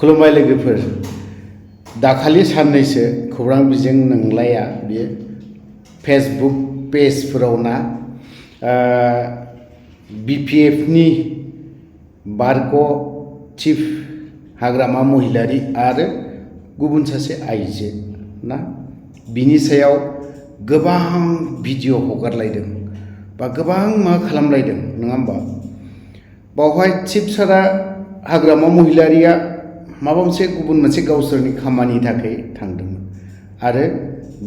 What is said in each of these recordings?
खुलुमबाय लोगोफोर दाखालि साननैसो खौरां बिजों नंलाया बियो फेसबुक पेजफोराव ना बिपिएफनि बारग' चिफ हाग्रामा महिलारि आरो गुबुन सासे आइजो ना बिनि सायाव गोबां भिडिअ हगारलायदों बा गोबां मा खालामलायदों नङा होमबा बावहाय चिफ सारा हाग्रामा महिलारिया माबा मोनसे गुबुन मोनसे गावसोरनि खामानि थाखाय थांदोंमोन आरो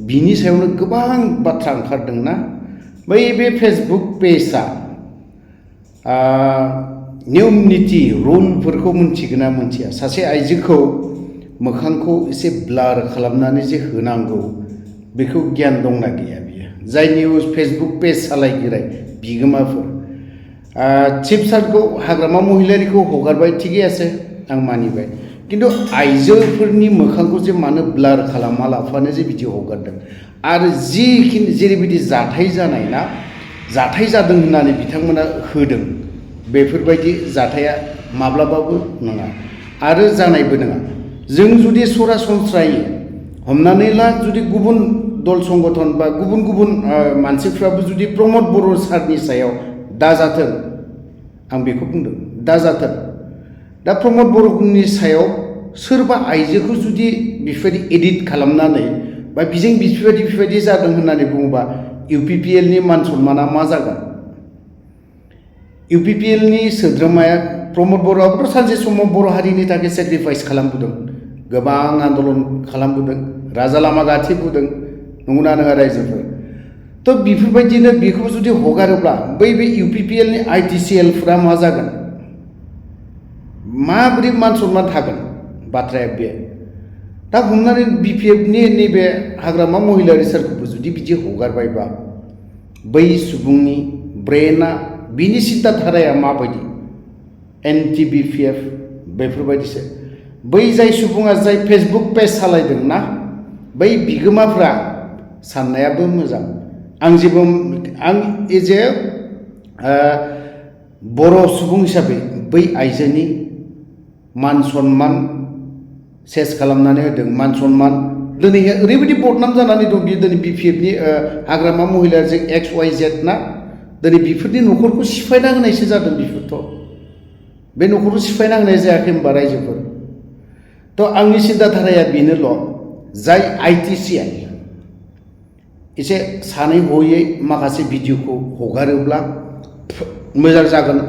बिनि सायावनो गोबां बाथ्रा ओंखारदोंना बै बे फेसबुक पेजआ नियम निति रुलफोरखौ मिन्थिगोन ना मिन्थिया सासे आइजोखौ मोखांखौ एसे ब्लार खालामनानै जे होनांगौ बेखौ गियान दंना गैया बियो जाय निउज फेसबुक पेज सालायगिरि बिगोमाफोर चिफ सारखौ हाग्रामा महिलारिखौ हगारबाय थिगै আছে आं मानिबाय किन्तु आइजोफोरनि मोखांखौ जे मानो ब्लार खालामा लाफानो जे बिदि हगारदों आरो जिखिनि जेरैबायदि जाथाय जानाय ना जाथाय जादों होननानै बिथांमोना होदों बेफोरबायदि जाथाया माब्लाबाबो नङा आरो जानायबो नङा जों जुदि सरासनस्रायै हमनानै ला जुदि गुबुन दल संगठन बा गुबुन गुबुन मानसिफ्राबो जुदि प्रमद बर' सारनि सायाव दाजाथों आं बेखौ बुंदों दाजाथों दा प्रमद बर'नि सायाव सोरबा आइजोखौ जुदि बेफोरबायदि एडिट खालामनानै बा बिजों बेफोरबायदि जादों होननानै बुङोबा इउपिपिएलनि मान सन्माना मा जागोन इउपिपिएलनि सोद्रोमाया प्रमद बर'आबोथ' सानसे समाव बर' हारिनि थाखाय सेक्रिफाइस खालामबोदों गोबां आन्दलन खालामबोदों राजा लामा गाथेबोदों नंगौना नङा रायजोफोर थ' बेफोरबायदिनो बेखौ जुदि हगारोब्ला बै इउपिपिएलनि आइटिसिएलफोरा मा जागोन माबोरै मान सन्मान थागोन बाथ्राया बे दा हमनानै बिपिएफनि नैबे हाग्रामा महिलारि सारखौबो जुदि बिदि हगारबायबा बै सुबुंनि ब्रेना बिनि सिन्था धाराया माबायदि एन्टि बिपिएफ बेफोरबायदिसो बै जाय सुबुङा जाय फेसबुक पेज सालायदों ना बै बिगोमाफ्रा साननायाबो मोजां आं एज ए बर' सुबुं हिसाबै बै आइजोनि मान सन्मान सेस खालामनानै होदों मान सन्मान दिनैहाय ओरैबायदि बदनाम जानानै दं बियो दिनै बिपिएफनि हाग्रामा महिलाजों XYZ ना दिनै बेफोरनि न'खरखौ सिफायना होनायसो जादों बेफोरथ' बे न'खरखौ सिफायना होनाय जायाखै होनबा रायजोफोर थ' आंनि सिन्था धाराया बेनोल' जाय आइटिसिएल एसे सानै हयै माखासे भिडिअखौ हगारोब्ला मोजां जागोन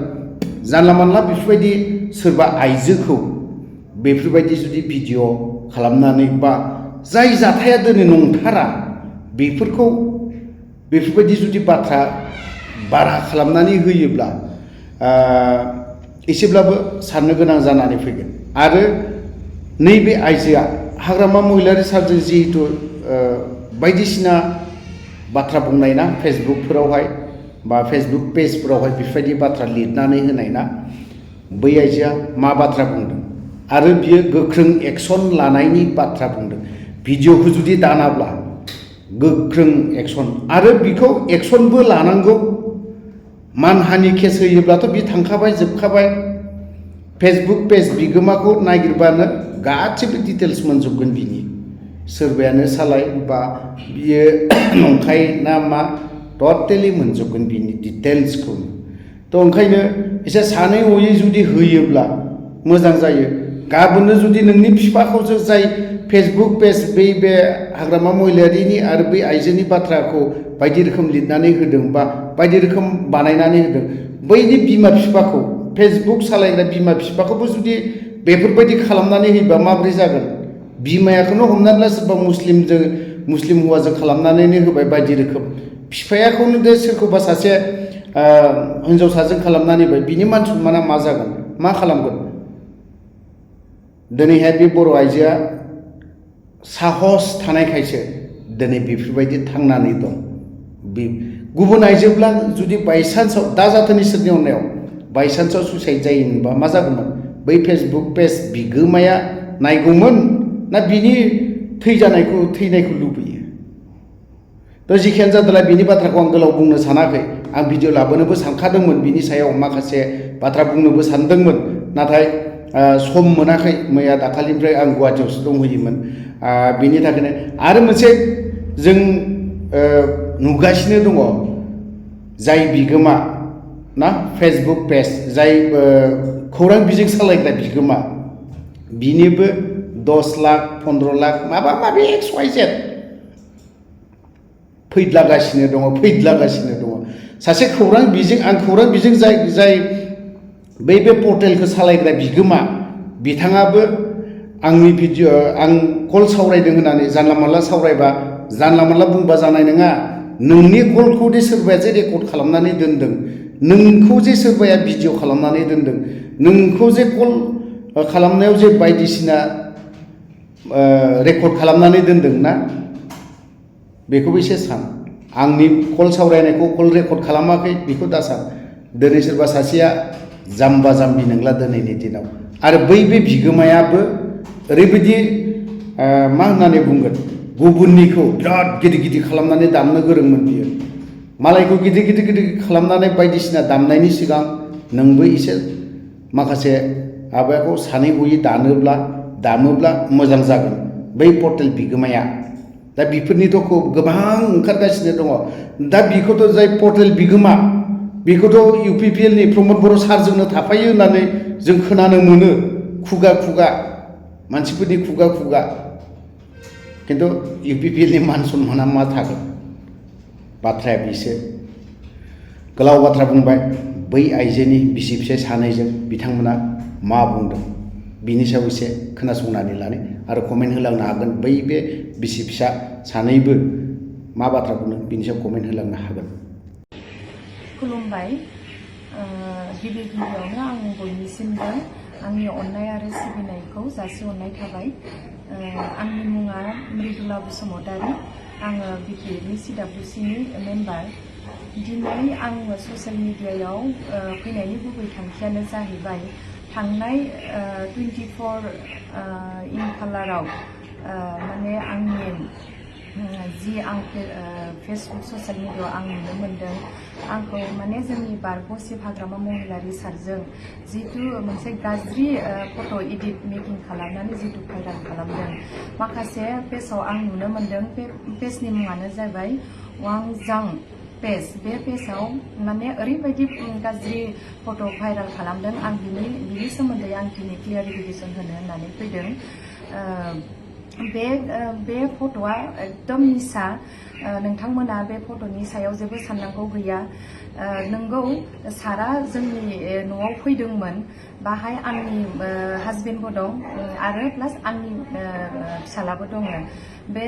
जानला मानला बेफोरबायदि सोरबा आइजोखौ बेफोरबायदि जुदि भिडिअ खालामनानै बा जाय जाथाया दिनै नंथारा बेफोरखौ बेफोरबायदि जुदि बाथ्रा बारा खालामनानै होयोब्ला एसेब्लाबो साननो गोनां जानानै फैगोन आरो नैबे आइजोआ हाग्रामा महिलारि सारजों जिहेतु बायदिसिना बाथ्रा बुंनाय ना फेसबुकफोरावहाय बा फेसबुक पेजफोरावहाय बेफोरबायदि बाथ्रा लिरनानै होनाय ना बै आइजोआ मा बाथ्रा बुंदों आरो बियो गोख्रों एक्सन लानायनि बाथ्रा बुंदों भिडिअखौ जुदि दानाब्ला गोख्रों एक्सन आरो बिखौ एक्सनबो लानांगौ मानहानि केस होयोब्लाथ' बि थांखाबाय जोबखाबाय फेसबुक पेज बिगोमाखौ नागिरबानो गासिबो डिटेल्स मोनजोबगोन बिनि सोरबायानो सालाय बा बियो नंखाय ना मा टटेलि मोनजोबगोन बिनि डिटेल्सखौ थ' ओंखायनो एसे सानै हयै जुदि होयोब्ला मोजां जायो गाबोननो जुदि नोंनि बिफाखौसो जाय फेसबुक पेज बे हाग्रामा महिलारिनि आरो बै आइजोनि बाथ्राखौ बायदि रोखोम लिरनानै होदों बा बायदि रोखोम बानायनानै होदों बैनि बिमा बिफाखौ फेसबुक सालायग्रा बिमा बिफाखौबो जुदि बेफोरबायदि खालामनानै होयोबा माबोरै जागोन बिमायाखौनो हमनानै ला सोरबा मुस्लिम हौवाजों खालामनानै होबाय बायदि रोखोम बिफायाखौनो दे सोरखौबा सासे हिन्जावसाजों खालामनानै होबाय बिनि मान सन्माना मा जागोन मा खालामगोन दिनैहाय बे बर' आइजोआ साहस थानायखायसो दिनै बेफोरबायदि थांनानै दं बे गुबुन आइजोब्ला जुदि बायसान्सआव दाजाथों इसोरनि अननायाव बायसान्सआव सुइसाइड जायोमोनबा मा जागौमोन बै फेसबुक पेज बिगोमाया नायगौमोन ना बिनि थैनायखौ लुबैयो थ' जिखियानो जादोंला बिनि बाथ्राखौ आं गोलाव बुंनो सानाखै आं भिडिअ लाबोनोबो सानखादोंमोन बिनि सायाव माखासे बाथ्रा बुंनोबो सानदोंमोन नाथाय सम मोनाखै मैया दाखालिनिफ्राय आं गुवाहाटियावसो दंहैयोमोन बिनि थाखायनो आरो मोनसे जों नुगासिनो दङ जाय बिगोमा ना फेसबुक पेज जाय खौरां बिजों सालायग्रा बिगोमा बिनिबो 10 लाख 15 लाख माबा माबि XYZ फैद्लागासिनो दङ सासे खौरां बिजों आं खौरां बिजों जाय बे पर्टेलखौ सालायग्रा बिगोमा बिथाङाबो आंनि भिडिअ आं कल सावरायदों होननानै जानला मानला सावरायबा जानला मानला बुंबा जानाय नङा नोंनि कलखौ दे सोरबाया जे रेकर्ड खालामनानै दोनदों नोंखौ जे सोरबाया भिडिअ खालामनानै दोनदों नोंखौ जे कल खालामनायाव जे बायदिसिना रेकर्ड खालामनानै दोनदों ना बेखौबो एसे सान आंनि कल सावरायनायखौ कल रेकर्ड खालामाखै बेखौ दा सान दिनै सोरबा सासेया जाम्बा जाम्बि नंला दिनैनि दिनाव आरो बे बिगोमायाबो ओरैबायदि मा होननानै बुंगोन गुबुननिखौ बिराद गिदिर खालामनानै दामनो गोरोंमोन बियो मालायखौ गिदिर खालामनानै बायदिसिना दामनायनि सिगां नोंबो एसे माखासे आबाखौ सानै हयै दामोब्ला मोजां जागोन बै पर्टेल बिगोमाया दा बेफोरनिथ' गोबां ओंखारगासिनो दङ दा बेखौथ' जाय पर्टेल बिगोमा बेखौथ' UPPL नि प्रमद बर' सारजोंनो थाफायो होननानै जों खोनानो मोनो खुगा मानसिफोरनि खुगा खिन्थु UPPL नि मान सन्माना मा थागोन बाथ्राया बेसो गोलाव बाथ्रा बुंबाय बै आइजोनि बिसि फिसाय सानैजों बिथांमोना मा बुंदों बिनि सायाव एसे खोनासंनानै लानो आरो कमेन्ट होलांनो हागोन बे बिसि फिसा सानैबो मा बाथ्रा बुंदों बिनि सायाव कमेन्ट होलांनो हागोन खुलुमबाय गिबियावनो आं बयनिसिमबो आंनि अननाय आरो सिबिनायखौ जासिहरनाय थाबाय आंनि मुङा मृदुला बसुमतारी आङो BPL नि CWC नि मेम्बार दिनै आङो ससियेल मिडियायाव फैनायनि गुबै थांखियानो जाहैबाय थांनाय 24 खालाराव माने आंनि जि आं फेसबुक ससियेल मिडियायाव आं नुनो मोनदों आंखौ माने जोंनि बारग'सिब हाग्रामा महिलारि सारजों जितु मोनसे गाज्रि फट' एडिट मेकिं खालामनानै जितु भाइराल खालामदों माखासे पेजाव आं नुनो मोनदों बे पेजनि मुङानो जाबाय वांजां पेज बे पेजाव माने ओरैबायदि गाज्रि फट' भाइराल खालामदों आं बिनि सोमोन्दै आं दिनै क्लियारिफिकेसन होनो होननानै फैदों बे फट'आ एकदम निसा नोंथांमोना बे फट'नि सायाव जेबो साननांगौ गैया नंगौ सारा जोंनि न'आव फैदोंमोन बाहाय आंनि हासबेन्डबो दं आरो प्लास आंनि फिसालाबो दङ बे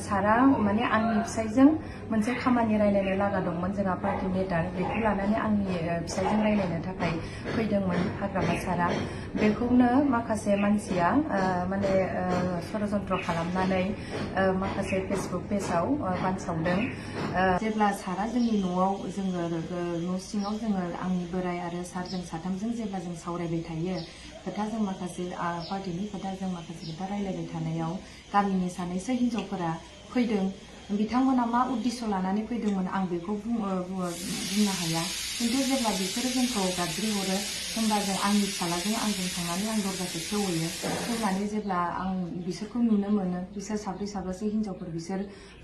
सारा माने आंनि फिसायजों मोनसे खामानि रायलायनो लागा दंमोन जोंहा पार्टि मेटार बेखौ लानानै आंनि फिसायजों रायलायनो थाखाय फैदोंमोन हाग्रामा सारा बेखौनो माखासे मानसिया माने षड़यन्त्र खालामनानै माखासे फेसबुक पेजाव बानसावदों जेब्ला सारा जोंनि न'आव जोङो न' सिङाव जोङो आंनि बोराय आरो सारजों साथामजों जेब्ला जों सावरायबाय थायो खोथा जों माखासे पार्टिनि खोथा जों माखासे खोथा रायलायबाय थानायाव गामिनि सानैसो हिनजावफोरा फैदों बिथांमोना मा उद्देश्य लानानै फैदोंमोन आं बेखौ बुंनो हाया खिन्थु जेब्ला बिसोरो जोंखौ गाज्रि हरो होमबा जों आंनि फिसालाजों आंजों थांनानै आं दरजाखौ खेवहैयो खेवनानै जेब्ला आं बिसोरखौ नुनो मोनो बिसोर साब्रैसो हिनजावफोर बिसोर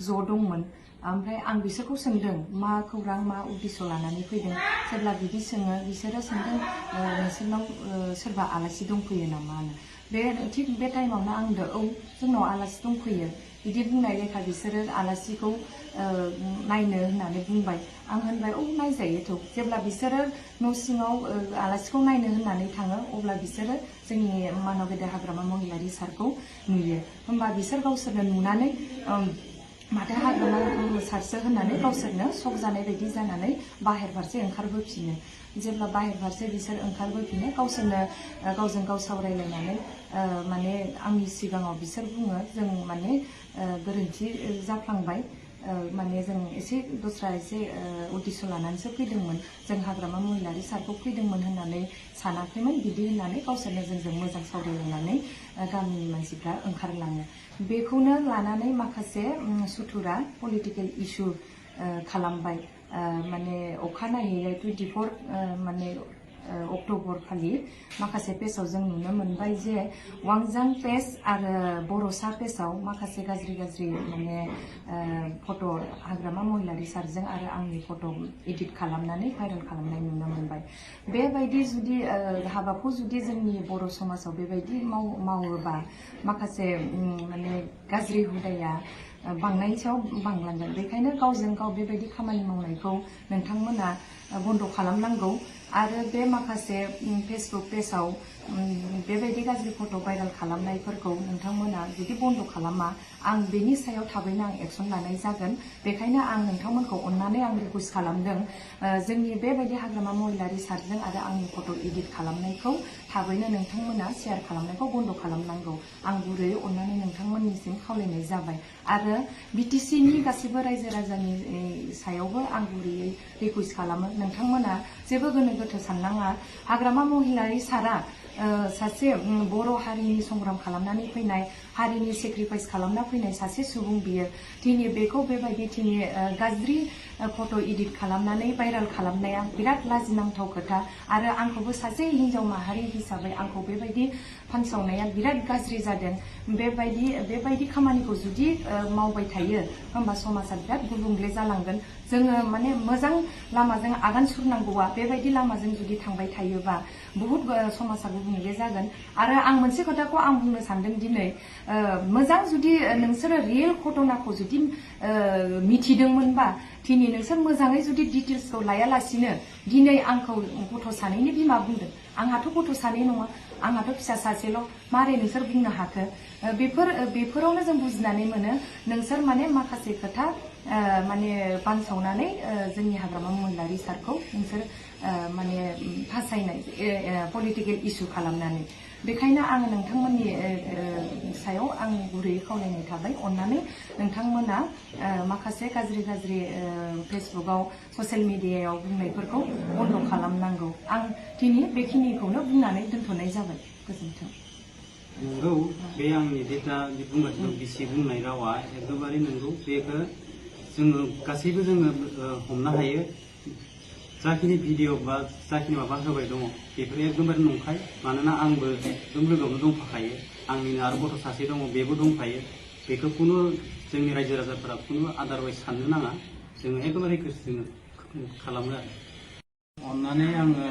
ज' दंमोन ओमफ्राय आं बिसोरखौ सोंदों मा खौरां मा उद्देश्य लानानै फैदों जेब्ला बिदि सोङो बिसोरो सोंदों नोंसोरनाव सोरबा आलासि दंफैयो नामा बे थिग बे टाइमावनो आं होनदों औ जोंनाव आलासि दंफैयो बिदि बुंनाय लेखा बिसोरो आलासिखौ नायनो होननानै बुंबाय आं होनबाय औ नायजायोथ' जेब्ला बिसोरो न' सिङाव आलासिखौ नायनो होननानै थाङो अब्ला बिसोरो जोंनि मानाव गेदेर हाग्रामा महिलारि सारखौ नुयो होमबा बिसोर गावसोरनो नुनानै माथो हाग्रामा सारसो होननानै गावसोरनो शक जानाय बायदि जानानै बाहेर फारसे ओंखारबोफिनो जेब्ला बाहेर फारसे बिसोर ओंखारबोफिनो गावसोरनो गावजों गाव सावरायलायनानै माने आंनि सिगाङाव बिसोर बुङो जों माने गोरोन्थि जाफ्लांबाय माने जों एसे दस्रा एसे उद्देश्य लानानैसो फैदोंमोन जों हाग्रामा महिलारि सारखौ फैदोंमोन होननानै सानाखैमोन बिदि होननानै गावसोरनो जोंजों मोजां सावरायलायनानै गामिनि मानसिफ्रा ओंखारलाङो बेखौनो लानानै माखासे सुथुरा पलिटिकेल इस्यु खालामबाय माने अखानायै 24 माने अक्ट'बर खालि माखासे पेजाव जों नुनो मोनबाय जे वांजां पेज आरो बर'सा पेजाव माखासे गाज्रि माने फट' हाग्रामा महिलारि सारजों आरो आंनि फट' एडिट खालामनानै भाइरेल खालामनाय नुनो मोनबाय। बेबायदि जुदि हाबाखौ जुदि जोंनि बर' समाजाव बेबायदि मावोबा माखासे माने गाज्रि हुदाया बांनायनि सायाव बांलांगोन। बेखायनो गावजों गाव बेबायदि खामानि मावनायखौ नोंथांमोना बन्द' खालामनांगौ आरो बे माखासे फेसबुक पेजाव बेबायदि गाज्रि फट' भाइरेल खालामनायफोरखौ नोंथांमोना जुदि बन्द' खालामा आं बेनि सायाव थाबैनो आं एक्सन लानाय जागोन। बेखायनो आं नोंथांमोनखौ अननानै आं रिकुवेस्ट खालामदों जोंनि बेबायदि हाग्रामा महिलारि सारजों आरो आंनि फट' एडिट खालामनायखौ थाबैनो नोंथांमोना शेयार खालामनायखौ बन्द' खालामनांगौ। आं गुरैयै अननानै नोंथांमोननिसिम खावलायनाय जाबाय आरो बिटिसिनि गासैबो रायजो राजानि सायावबो आं गुरैयै रिकुवेस्ट खालामो नोंथांमोना जेबो गोनो गोथो साननाङा। हाग्रामा महिलारि सारा सासे बर' हारिनि संग्राम खालामनानै फैनाय हारिनि सेक्रिफाइस खालामना फैनाय सासे सुबुं बियो दिनै बेखौ बेबायदि दिनै गाज्रि फट' एडिट खालामनानै भाइरेल खालामनाया बिराद लाजिनांथाव खोथा आरो आंखौबो सासे हिन्जाव माहारि हिसाबै आंखौ बेबायदि फानसावनाया बिराद गाज्रि जादों। बेबायदि खामानिखौ जुदि मावबाय थायो होमबा समाजा बिराद गुबुंले जालांगोन। जोङो माने मोजां लामाजों आगान सुरनांगौआ बेबायदि लामाजों जुदि थांबाय थायोबा बुहुत समाजा गुबुंले जागोन। आरो आं मोनसे खोथाखौ आं बुंनो सानदों दिनै मोजां जुदि नोंसोरो रियेल घटनाखौ जुदि मिथिदोंमोनबा दिनै नोंसोर मोजाङै जुदि डिटेल्सखौ लायालासिनो दिनै आंखौ गथ' सानैनि बिमा बुंदों। आंहाथ' गथ' सानै नङा, आंहाथ' फिसा सासेल'। मारै नोंसोर बुंनो हाखो? बेफोरावनो जों बुजिनानै मोनो नोंसोर माने माखासे खोथा माने बानसावनानै जोंनि हाग्रामा महिलारि सारखौ नोंसोर माने फासायनाय पलिटिकेल इसु खालामनानै। बेखायनो आङो नोंथांमोननि सायाव आं गुरैयै खावलायनाय थाबाय अननानै नोंथांमोना माखासे गाज्रि फेसबुकआव ससियेल मिडियायाव बुंनायफोरखौ बन्द' खालामनांगौ। आं दिनै बेखिनिखौनो बुंनानै दोनथ'नाय जाबाय। गोजोन्थों। नंगौ, बे आंनि दा बुंगासिनो दं बिसि बुंनाय रावा एकदमबारे नंगौ। बेखौ जोङो गासैबो जोङो हमनो हायो। जाखिनि भिडिअ' बा जाखिनि माबा होबाय दङ बेफोर एकदमबारे नंखाय। मानोना आंबो एकदम लोगोआवनो दंफाखायो, आंनिनो आरो गथ' सासे दङ बेबो दंफायो। बेखौ खुनु जोंनि रायजो राजाफोरा खुनु आदारवाइस साननो नाङा। जोङो एकदमबारे जोङो खालामो आरो अननानै आङो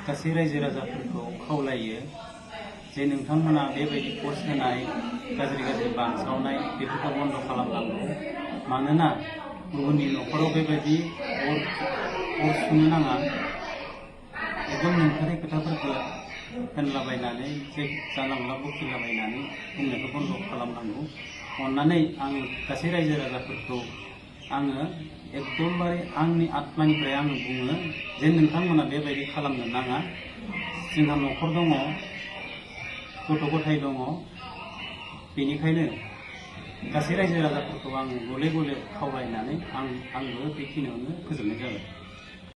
गासै रायजो राजाफोरखौ खावलायो जे नोंथांमोना बेबायदि पस्ट होनाय गाज्रि बानसावनाय बेफोरखौ बन्द' खालामनांगौ। मानोना गुबुननि न'खराव बेबायदि अर सुनो नाङा। एकदम नंथारै खोथाफोरखौ होनलाबायनानै जे जानला मोनला बखिलाबायनानै बुंनायखौ बन्द' खालामनांगौ। अननानै आं गासै रायजो राजाफोरखौ आङो एकदमबारे आंनि आत्मानिफ्राय आङो बुङो जे नोंथांमोना बेबायदि खालामनो नाङा। जोंहा न'खर दङ, गथ' गथाय दङ। बेनिखायनो गासै रायजो राजाफोरखौ आङो गले गले खावलायनानै आंबो बेखिनियावनो फोजोबनाय जाबाय।